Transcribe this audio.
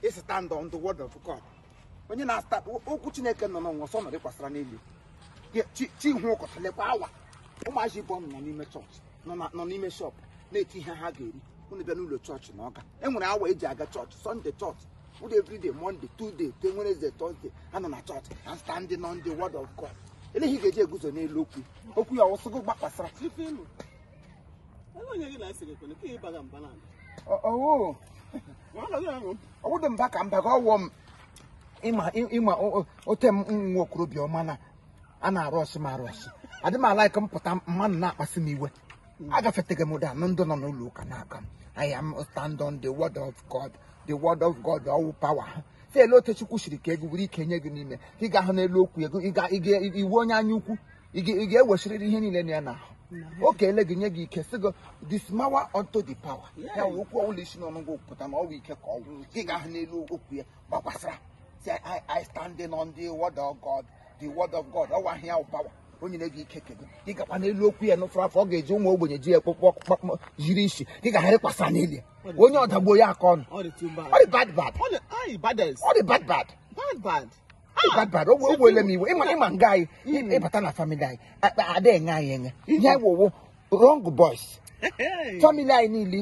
Stand on the word of God. Onye na-asta okwu Chineke nọ n'ụwa sọ nọrọ kwasara n'elu. Chi hụ ụkọta lekwa awa. Ụmụazị ibe ọnụ nọ n'ime chọọchị, nọ n'ime shop na-eti ihe ha ga-eri. Unu bịa n'ụlọ chọọchị na ọga. E nwere awa eji aga chọọchị, Sunday chọọchị. Ụdị everyday, Monday, Tuesday, Wednesday, Thursday, ha nọ na chọọchị and standing on the word of God. Eleghị ga-eji eguzo n'elu okwu. Okwu ya ọsọgo gbakwasara. Ifeanyi, ele onye gị na-ese gị kwene ka ị baga mba na Ọwụ. Ọwụdị mba ka mba ga ọwụọ m ịma ịma ote m nwa okorobịa ọma na a na-arụ ọsị m arụ ọsị adị m ala ike m pụta mmadụ na-akpasu m iwe agafeteghị m ụda ndụ nọ n'ụlọ ụka n'aka m. I am stand on the word of God, the word of God ọwụ power ha si ele ote Chukwu siri ka ego were ike nye gị n'ime ka ị ga-ahụ n'elu okwu ego ị ga iwu onye anya ukwu ị ga-ewesịrịrị ihe niile na ya n'ahụ o keele gị nye gị ike sị gị dismawa unto the power ya wụ okwu ọbụla isi n'ọnụ gị pụta na ọwụ ike ka ọwụ gị ga-ahụ n'elu okwu ya gbakwasara si I standing on the word of God, the word of God ọwa ahịa wụ power onye nye gị ike kedu gị gakwa n'elu okwu ya n'ụfọrọ afọ ọ ga-eji ụmụ ogbenye ji ya kpụkpọ jiri isi gị ga-agharịkwasa n'elu ya onye ọdagbuo ya aka ọnụ. Ọ dị too bad. Ọ dị bad bad. Ọ dị ayi baddest. Ọ dị bad bad. Bad bad. Ọ dị bad bad. O wele m iwe ịma nga anyị ịbata na family anyị ada enye anyị enye ihe wụwụ wrong boys family anyị niile.